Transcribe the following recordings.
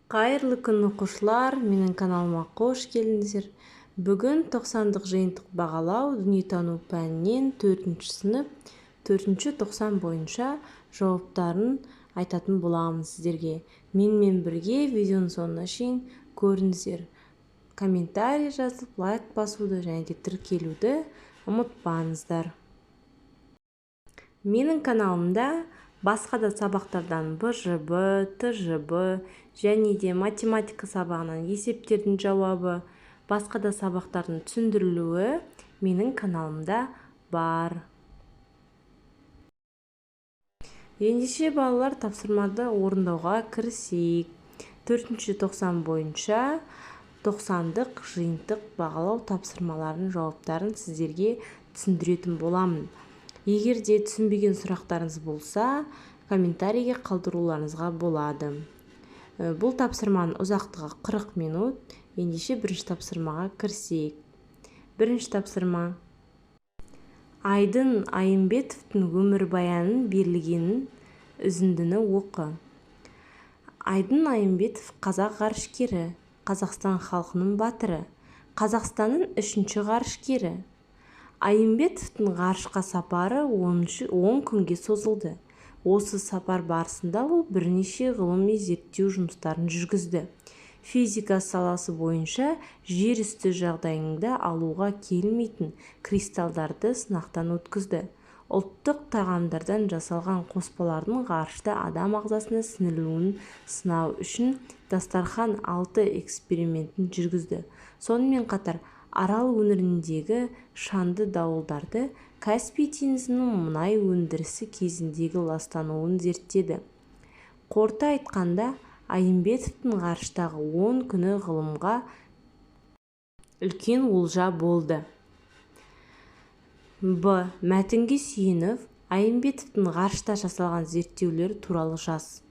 Қайырлы күн, оқушылар! Менің каналыма қош келдіңіздер. Бүгін тоқсандық жиынтық бағалау дүниетану пәнінен төртінші сынып төртінші тоқсан бойынша жауаптарын айтатын боламын сіздерге. Менімен бірге видеоның соңына шейін көріңіздер. Комментарий жазып, лайк басуды және де тіркелуді ұмытпаңыздар. Менің каналымда басқа да сабақтардан БЖБ, ТЖБ және де математика сабағынан есептердің жауабы, басқа да сабақтардың түсіндірілуі менің каналымда бар. Ендеше, балалар, тапсырманы орындауға кірісейік. Төртінші тоқсан бойынша тоқсандық жиынтық бағалау тапсырмаларының жауаптарын сіздерге түсіндіретін боламын. Егер де түсінбеген сұрақтарыңыз болса, комментарийге қалдыруларыңызға болады. Бұл тапсырманың ұзақтығы 40 минут. Ендеше, бірінші тапсырмаға кірісейік. Бірінші тапсырма. Айдын Айымбетовтің өмірбаянын берілгенін үзіндіні оқы. Айдын Айымбетов – қазақ ғарышкері, Қазақстан халқының батыры, Қазақстанның үшінші ғарышкері. Айымбетовтің ғарышқа сапары 10 күнге созылды. Осы сапар барысында ол бірнеше ғылыми зерттеу жұмыстарын жүргізді. Физика саласы бойынша жер үсті жағдайында алуға келмейтін кристалдарды сынақтан өткізді. Ұлттық тағамдардан жасалған қоспалардың ғарышта адам ағзасына сіңірілуін сынау үшін «Дастархан алты» экспериментін жүргізді. Сонымен қатар Арал өңіріндегі шаңды дауылдарды, Каспий теңізінің мұнай өндірісі кезіндегі ластануын зерттеді. Қорыта айтқанда, Айымбетовтің ғарыштағы 10 күні ғылымға үлкен олжа болды. Б. Мәтінге сүйеніп, Айымбетовтің ғарышта жасалған зерттеулері туралы жаз.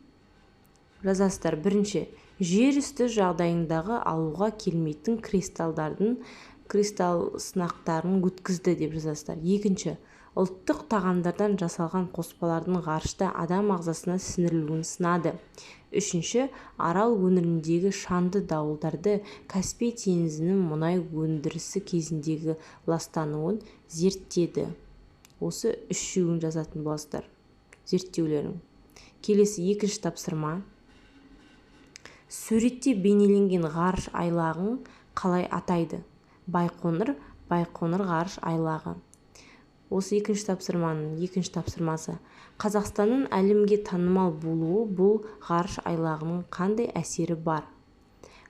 Жазасыздар. Бірінші, жер үсті жағдайындағы алуға келмейтін кристалдардың кристалл сынақтарын өткізді деп жазасыздар. Екінші, ұлттық тағамдардан жасалған қоспалардың ғарышта адам ағзасына сіңірілуін сынады. Үшінші, Арал өңіріндегі шаңды дауылдарды, Каспий теңізінің мұнай өндірісі кезіндегі ластануын зерттеді. Осы үшеуін жазатын боласыздар зерттеулерін. Келесі, екінші тапсырма. Суретте бейнеленген ғарыш айлағын қалай атайды? Байқоңыр. Байқоңыр ғарыш айлағы. Осы екінші тапсырманың екінші тапсырмасы. Қазақстанның әлемге танымал болуы бұл ғарыш айлағының қандай әсері бар?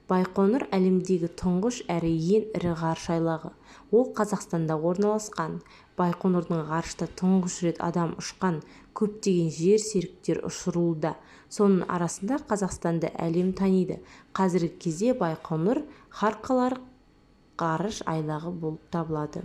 Байқоңыр – әлемдегі тұңғыш әрі ең ірі ғарыш айлағы. Ол Қазақстанда орналасқан. Байқоңырдан ғарышта тұңғыш рет адам ұшқан. Көптеген жер серіктер ұшырылуда. Соның арасында Қазақстанды әлем таниды. Қазіргі кезде Байқоңыр халықаралық ғарыш айлағы болып табылады.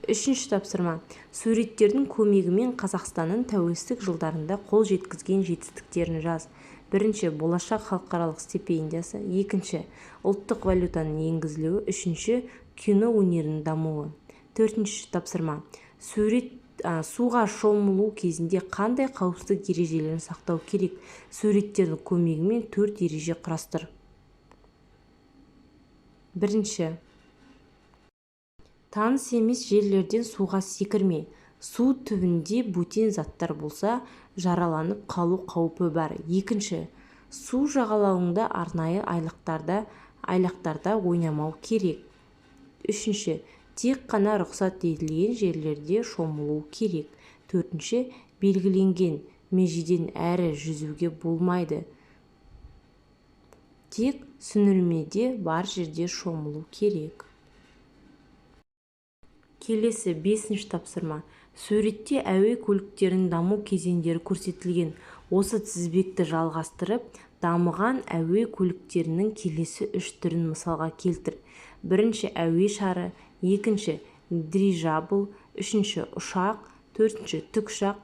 Үшінші тапсырма. Суреттердің көмегімен Қазақстанның тәуелсіздік жылдарында қол жеткізген жетістіктерін жаз. Бірінші, Болашақ халықаралық стипендиясы. Екінші, ұлттық валютаның енгізілуі. Үшінші, кино өнерінің дамуы. Төртінші тапсырма. Сурет. Суға шомылу кезінде қандай қауіпсіздік ережелерін сақтау керек? Суреттердің көмегімен төрт ереже құрастыр. Бірінші, таныс емес жерлерден суға секірме. Су түбінде бөтен заттар болса, жараланып қалу қаупі бар. Екінші, су жағалауында арнайы айлақтарда ойнамау керек. Үшінші, тек қана рұқсат етілген жерлерде шомылу керек. Төртінші, белгіленген межеден әрі жүзуге болмайды, тек сүңгуірде бар жерде шомылу керек. Келесі, бесінші тапсырма. Суретте әуе көліктерінің даму кезеңдері көрсетілген. Осы тізбекті жалғастырып, дамыған әуе көліктерінің келесі үш түрін мысалға келтір. Бірінші, әуе шары. Екінші, дирижабль. Үшінші, ұшақ. Төртінші, тікұшақ.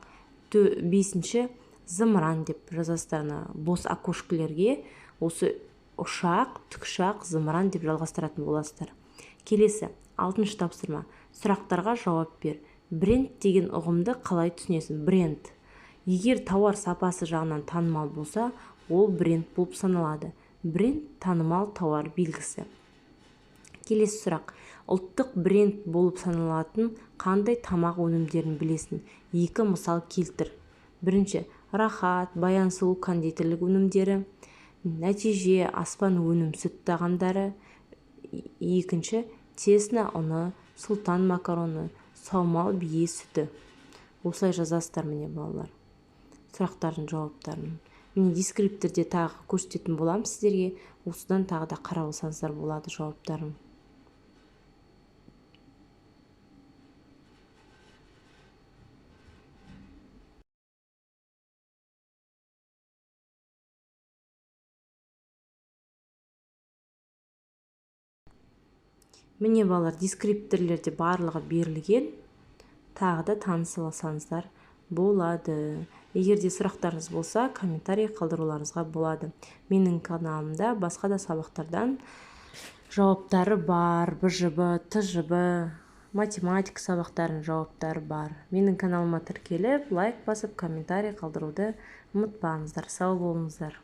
Бесінші, зымыран деп жазасыздар. Ана бос окошкілерге осы ұшақ, тікұшақ, зымыран деп жалғастыратын боласыздар. Келесі, алтыншы тапсырма. Сұрақтарға жауап бер. Бренд деген ұғымды қалай түсінесің? Бренд: егер тауар сапасы жағынан танымал болса, Ол бренд болып саналады. Бренд танымал тауар белгісі. Келесі сұрақ. Ұлттық бренд болып саналатын қандай тамақ өнімдерін білесің? 2 мысал келтір. Бірінші, Рахат, Баян сұлу кондитерлік өнімдері. Нәтиже, Аспан өнім сүт тағамдары. Екінші, Тесна ұны, Сұлтан макароны, саумал бие сүті. Осылай жазасыздар міне балалар. Сұрақтардың жауаптарын. Міне дескрипторде тағы көрсететін боламын сіздерге. Осыдан тағы да қарап алсаңыздар болады жауаптарын. Міне балалар, дескрипторлерде барлығы берілген. Тағы да таныса алсаңыздар болады. Егер де сұрақтарыңыз болса, комментарий қалдыруларыңызға болады. Менің каналымда басқа да сабақтардан жауаптары бар, БЖБ, ТЖБ, математика сабақтарының жауаптары бар. Менің каналыма тіркеліп, лайк басып, комментарий қалдыруды ұмытпаңыздар. Сау болыңыздар.